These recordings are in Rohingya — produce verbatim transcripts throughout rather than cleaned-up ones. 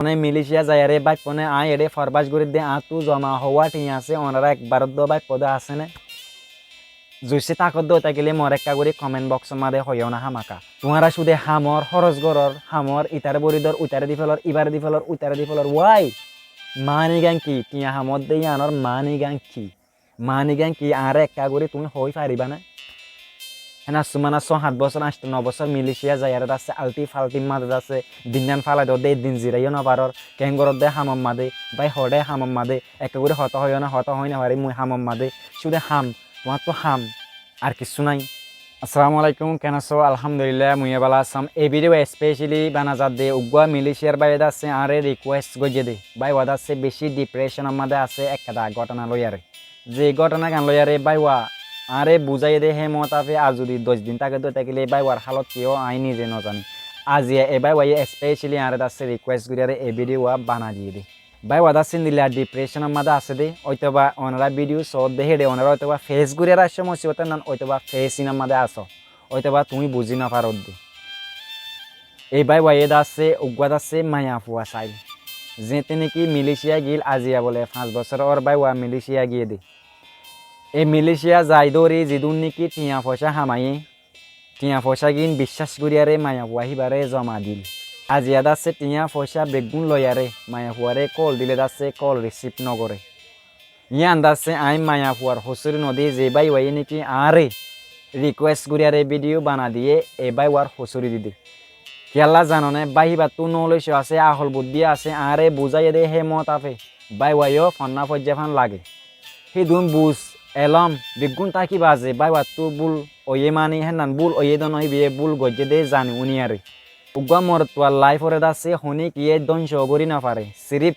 One Malaysia zaiyaré báippone aññí eçé forbác gorídde añáttu zoma howá thiañ asé, onorá ekbar uddúa báippo dé asé né? Zuiccí tákodde ói tákile more ekká gorí comment box or mazé hoiyó na hámaka. Tuáñra cúde hamor hóros gorór, hamor itaré boridór, uitaré difélor, íbaré difélor, uitaré difélor. Why? Maáni gán ki? Thiañ hamot dé yíanor maáni gán ki? Maáni gán ki? Añáre ekká gorí tuñí hoói faribá né? Héna sumána só hát bosór, añctho no bosór Malaysia zaiyaré dassé altí faltí mazé dassé, dinnán fálai dódde eddin ziraiyó nofarór, keén goródde hamor mazé, bái hoóde hamor mazé, ekká gorí hotá hoiyó na, hotá hoói nofarí mui hamor mazé, cúde ham, tuáñttu ham, ar kissú nái. Assalamu alaikum, keén asó? Alhamdulillah, mui yó bála asóm. Ei video specially bana zadde uggúa Malaysiar báiye dassé añáre request goijjé dé. Báiwa dassé bicí depression or mazé asé ekkán góthona loiyaré. Ze góthona gán loiyaré báiwa añáre buzáiye dé hé moótafe ar zudi doc din táke dói tákile báiwar hálot ki ó aññí nize nozaní. Aziya e báiwaye specially añáre dassé request goríyaré e video wa bana diyé dé. Báiwa dassé endilla depression or mazé asé dé, óitoba onorá video soódde héçe onorá óitoba face goríyaré aiccó musibot ennán, óitoba face inor mazé asó, óitoba tuñí buzí nofaródde. Ei báiwaye dassé uggúa dassé maiyafua sail, zeéñtte néki Malaysia giíl, aziya bole fañs bosór ór báiwa Malaysia giyé dé. Ei Malaysia zai dóri zidún néki thiañ foicá hamaiyé, thiañ foicá gín biccác goríyaré maiyafua híbaré zoma dil. Aziya dassé thiañ foicá beggún loiyaré maiyafuaré call dile dassé call receive nogoré. Yían dassé aññí maiyafuar hosúri nodí, ze báiwaye néki añáre request goríyaré video bana diyé, e báiwar hosúri didé. Kiyólla zanoné, bái híbattú knowledge asé, ahol buddí asé, añáre buzáiye dé hé moótafe báiwa yó fonná foijjá fán lage. Hídun buz, elóm, beggún táki baze báiwattú búl óiye maní hénnan búl óiye dé noó, íbayé búl goijjé dé zani úniyaré. Uggúa morotfuar life oré dassé honíkiyé dónco gorí nofaré, siríf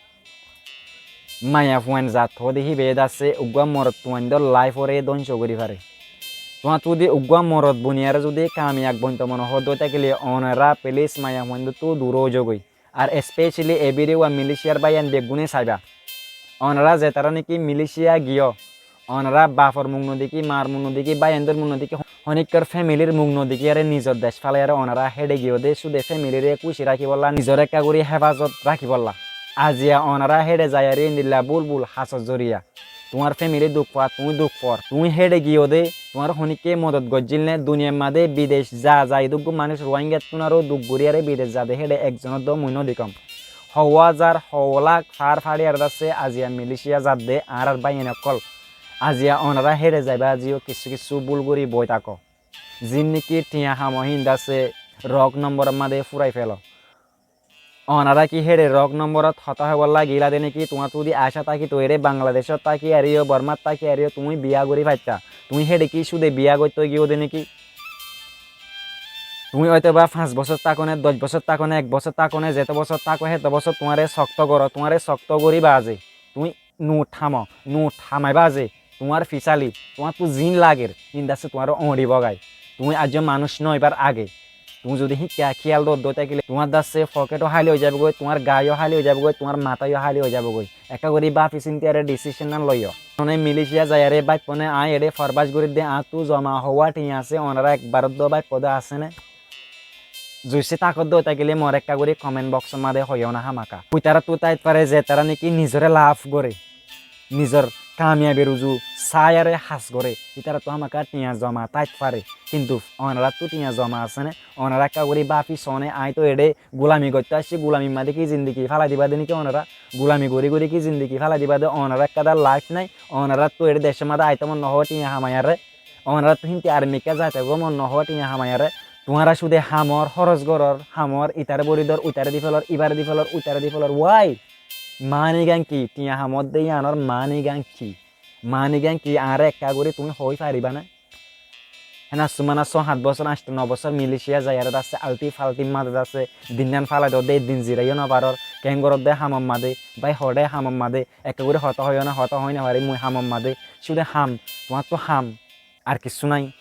maiyafuain zat hoóde híbayé dassé uggúa morotfuaindór life oré dónco gorí faré. Tuáñttú zudi uggúa morot buniyaré zudi kamiyab bointo mone hoódde ói tákile onorá please maiyafuaindóttu duró óizogói. Ar specially e video wa Malaysiar báiyain beggúne saiba. Onorá zetará néki Malaysia giyó, onorá bafor muk nodekí, maar muk nodekí, báiyaindór muk nodekí, honíkkar familyr muk nodekíyaré nizor dec fálaiyaré onorá héçe giyó dé cúde familyré kúci rakíbolla, nizor ekká gorí héfazot rakíbolla. Aziya onorá héçe zaiyaré endilla búl búl hasot zoriya tuáñr family duk fa, tuñí duk for. Tuñí héçe giyó dé, tuáñr honíkké modot goijjíl né? Duniyair mazé bidec za za idúggu manúic Ruáingattún aró duk goríyaré bidec zade héçe ekzonór dó mui nódekóm. Howá zar, howá lak, fár fáçiyaré dassé aziya Malaysia zadde añárár báiyain ókkol. Aziya onorá héçe zaibá ziyó kissú kissú búl gorí boi táko. Ziín néki thiañ hamó híin dassé rok nombor mazé fúrai félo. Onorá ki héçe rok nomborot hotá hoibólla giyíla dé néki? Tuáñttú zudi acá tákito eré Bangladecót táki ariyó, Bormát táki ariyó tuñí biyá gorí faittá, tuñí héçe ki cúde biyá goittó giyó dé néki? Tuñí óitoba fañs bosór táko né, doc bosór táko né, ek bosór táko né, zetó bosór táko héto bosór tuáñre soktó goró, tuáñre soktó gorí baze tuñí nuth hamó, nuth hamaibá ze tuáñr fisáli, tuáñttú ziín lager híin dassé tuáñre oñçibóu goi. Tuñí aijjó manúic nóoibar age tuñí zudi híkka kíyal dódde ói tákile tuáñr dassé fokéthó háli ói zaibóu goi, tuáñr gaa yó háli ói zaibóu goi, tuáñr matá yó háli ói zaibóu goi. Ekká gorí báfi síntiyaré dhisícen nán loiyó. One Malaysia zaiyaré báippone aññí eçé forbác gorídde añáttu zoma howá thiañ asé, onorá ekbar uddúa báippo dé asé né? Zuiccí tákodde ói tákile more ekká gorí comment box or mazé hoiyó na hámaka. Uitaráttu táit fare zetará néki nizoré laf goré, nizor kamiyabir uzu saáiyaré has goré, ítaráttu hámaka thiañ zoma táit fare. Kintu onoráttu thiañ zoma asé né? Onorá ekká gorí báfi soóne, aññí tó eçé gulami goittó aiccí, gulamir mazé ki zindigi fálai dibá dé néki onorá? Gulami gorí gorí ki zindigi fálai dibá dé? Onorá ekkán dá life nái? Onoráttu eçé decór mazé aitó mon nohó thiañ hamaiyaré? Onoráttu hínti armikká zaitó gó mon nohó thiañ hamaiyaré? Tuáñra cúde hamor hóros gorór, hamor itaré boridór, uitaré difélor, íbaré difélor, uitaré difélor. Why? Maáni gán ki? Thiañ hamot dé yíanor maáni gán ki? Maáni gán ki? Añáre ekká gorí tuñí hoói faribá né? Héna sumána só hát bosór, añctho no bosór Malaysia zaiyaré dassé altí faltí mazé dassé, dinnán fálai dódde eddin ziraiyó nofarór, keén goródde hamor mazé, bái hoóde hamor mazé, ekká gorí hotá hoiyó na, hotá hoói nofarí mui hamor mazé, cúde ham, tuáñttú ham, ar kissú nái.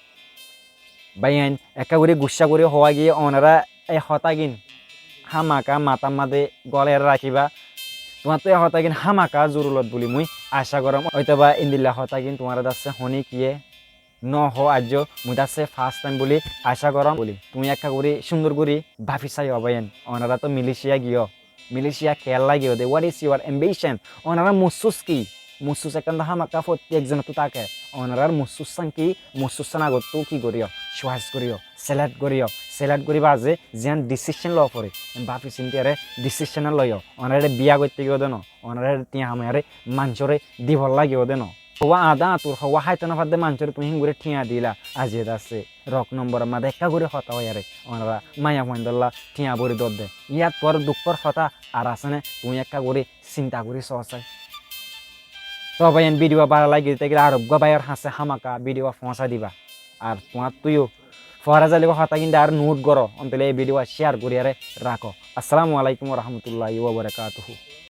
Báiyain, ekká gorí guccá gorí hoóa giyé, onorá e hotágin hámaka matár mazé golaiyaré rakíba. Tuáñttú e hotágin hámaka zorurot buli mui acá goróm. Óitoba endilla hotágin tuáñra dassé honíkiyé nóho aijjó, mui dassé first time buli acá goróm buli. Tuñí ekká gorí cúndor gorí báfi saiyó báiyain. Onorá tó Malaysia giyó, Milicia kiyólla giyó de? What is your ambition? Onorár mossús ki? Mossús ekkán de hámaka fottí ekzonottú táke. Onorár mossús sán ki? Mossús sán agottú ki goríyo? Choice goríyo, select goríyo, select gorí baade ziyán decision loó foré, báfi sinti aré decision loiyó. Onorá biya goittó giyó de no, onorá tiañ hámaiyaré maincóre dibolla giyó de no. Houwa añdá añtur, houwa háito no fadde maincóre tuñí héngorí tiañ dila, aijja de asé rok nombor or maze ekká gorí hotá hoiyaré onorá maiyafuaindólla tiañ bóri dódde. Yáttu aró dukkór hotá ar asé né? Tuñí ekká gorí sinta gorí soó sai. Tóu bái, en video bála lagile tákile ar uggwá báiyor hañsé hámaka video foóñsai diba. Ar tuáñttú yó fore zailé hotá gín de aró note goró, óntolla ei video share gorí aré rakó. Assalamu alaikum wa rahmatullahi wa barakatuhu.